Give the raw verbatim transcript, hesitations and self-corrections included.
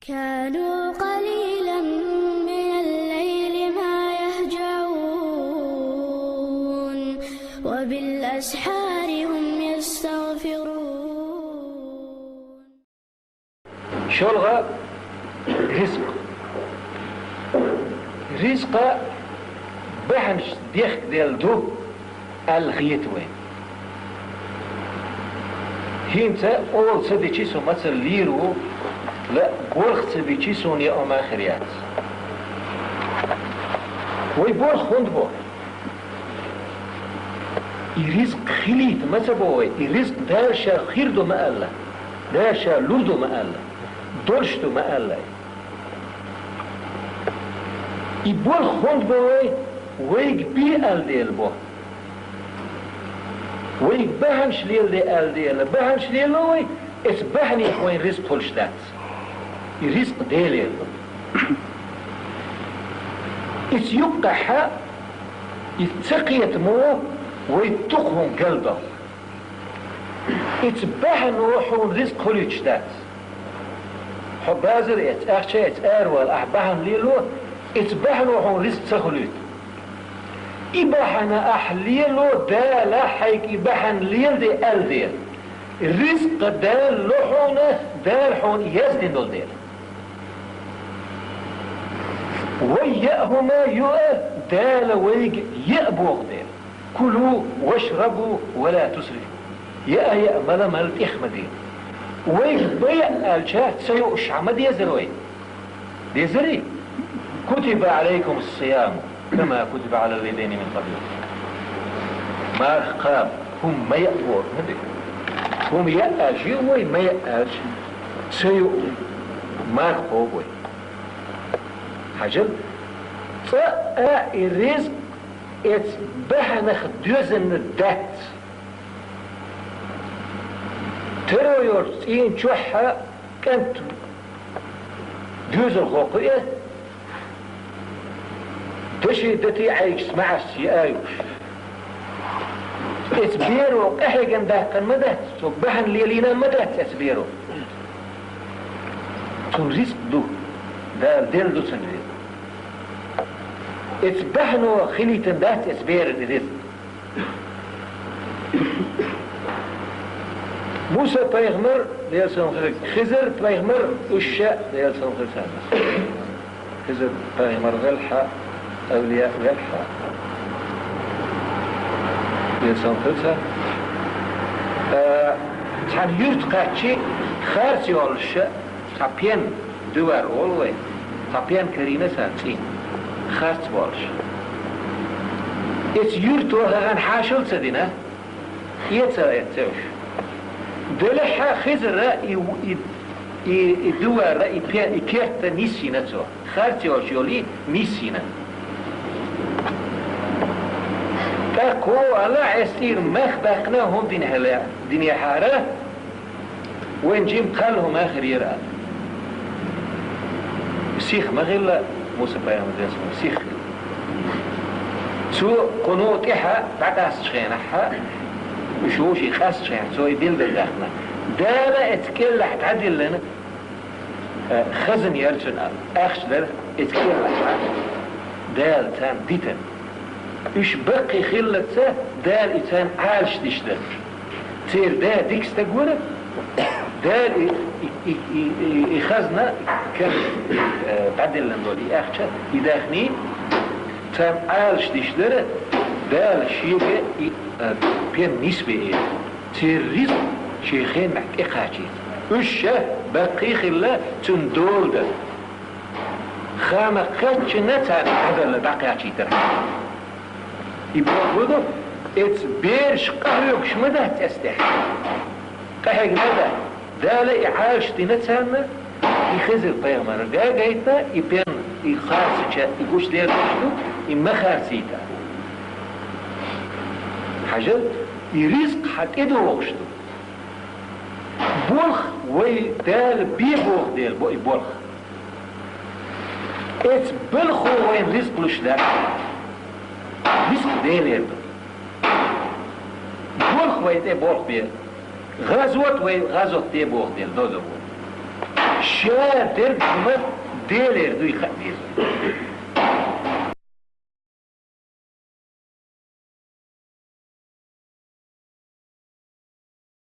كانوا قليلا من الليل ما يهجعون، وبالأسحار هم يستغفرون. ШолгӀа — ризкъ. Ризкъа бахьанаш дехкаделла ду аьлла хета вайна. ХӀинца ола ца дичи со мацалла лийр ву, ла болх ца бичи суна яа ма хир яц. Вай болх хӀунда бо? И ризкъ хилийта ма ца бо вай, и ризкъ Дала ша хир ду ма аьлла, Дала ша лур ду ма аьлла, долуш ду ма аьлла. И болх хӀунда бо вай? Вайга бе аьлла дела бо. Вайга бахьанаш леладе аьлла дела. Бахьанаш лело вай, эцу бахьанех вайн ризкъ хуьлуш дац. И ризкъ Делера ду. Эцу юккъехьа, и ца кхетамо вай дукха хӀума галдо. Эцу бахьано хьуна ризкъ хуьлуьйтуш дац. Хьо базар эца, ахча эца, аравала, ахь бахьана лело, эцу бахьано хьуна ризкъ ца хуьлуьйту. И бахьана ахь лело, Дала хьайга и бахьана леладе аьлла дела. Ризкъ Дала ло хьуна, Дала хьуна яздина долу дела. Вай яа хӀума юа Дала вайга яа боху дела. «Кулу вашрабу ва ла тусрифу». Яа, яа, мала, мала, тӀех ма де. Вайга ма яа аьлча, ца юуш хьа ма дезара вай. Дезарий? «Кутиба Ӏалайкумус-сияму, кама кутиба Ӏалал-лазина мин къабликум». Марха кхаба, хӀума ма яа боху ма де. ХӀума яа аьлча, юа вай, ма яа аьлча, ца юа, марха кхобу вай. Хьажал, цкъа а и ризкъ эцу бахьанах доьзна дац. Таро йолчу цӀийна чохь а кӀант доьзалхо кхуьу, даши дати Ӏайгаш маьӀаш яа юуш. Эцу беро къахьегна даьккхина ма дац, цо бахьана лелийна ма дац эцу беро. Цунна ризкъ ду, Дала делла ду цунна ризкъ. Эцу бахьано хилийтина дац эцу беран ризкъ. Муса-пайхамар, Делан салам хилла, Хизар-пайхамар, уьш а, Делан салам хилла царна. Хизар-пайхамар велхьа, авлия велхьа, Делан салам хилла царна. Э, цхьана юьрта кхаьччи, харц йолуш, цхьа пен, дувар олу вай, цхьа пен карийна цара цӀийна, харц болуш. Эцу юьрто хӀара хьашал ца дина, эца а эца уьш. Делахь а Хизара и, и, и, и дувара, и пен, и керта нисйина цо. Харц йолуш йолий, нисйина. ТӀаккха ву аьлла, эс тӀера мах баьккхина хӀума дина хьала, динехьара, вайн жима кхалла хӀума хир яра аьлла. Сих ма хилла Муса-пайхамар, Делан салам, сих хилла. Цо кхунна тӀаьхьа дӀакъаьстачу хенахь, уьш вовшийн къаьстачу хенахь, цо и дилла даьккхина. Дала эцу кӀеллахь дӀадиллина, э, хазна яра цуьнан ахча дара, эцу кӀеллахь Дала царна дитина. Уьш баккхий хиллалца Дала и царна Ӏалашдеш дара. Церан да дика стаг вара, Дала и, и, и, и, и, и хазна, кан, э, дӀадиллина долу и ахча, и даьхний царна Ӏалашдеш дара, Дала шега и, э, пен нисбе эр. Церан ризкъ шен хенахь тӀекхачийта. Уьш ша баккхий хилла, цуьнан дола дара. Ханах кхаьччина царна Ӏадалла дӀакхачийтара. И бохург ду, эцу бераш къахьоьгуш ма дац эцу тӀехь. Къахьегна дац. Дала и Ӏалашдина царна, и Хизар-пайхамар гайтина, и пен, и харцача, и гучудерзаш ду, и ма харцийта. Хьажал, и ризкъ хьан тӀедогӀуш ду. Болх вай Дала бе боху дела бо и болх. Эцу балхо вайна ризкъ луш дац. Ризкъ Делера ду. Болх вай тӀе болх бе. ГӀазот вай гӀазот де боху дела доза бу. Шаьра дерг хӀама Делера дуй, хаа деза.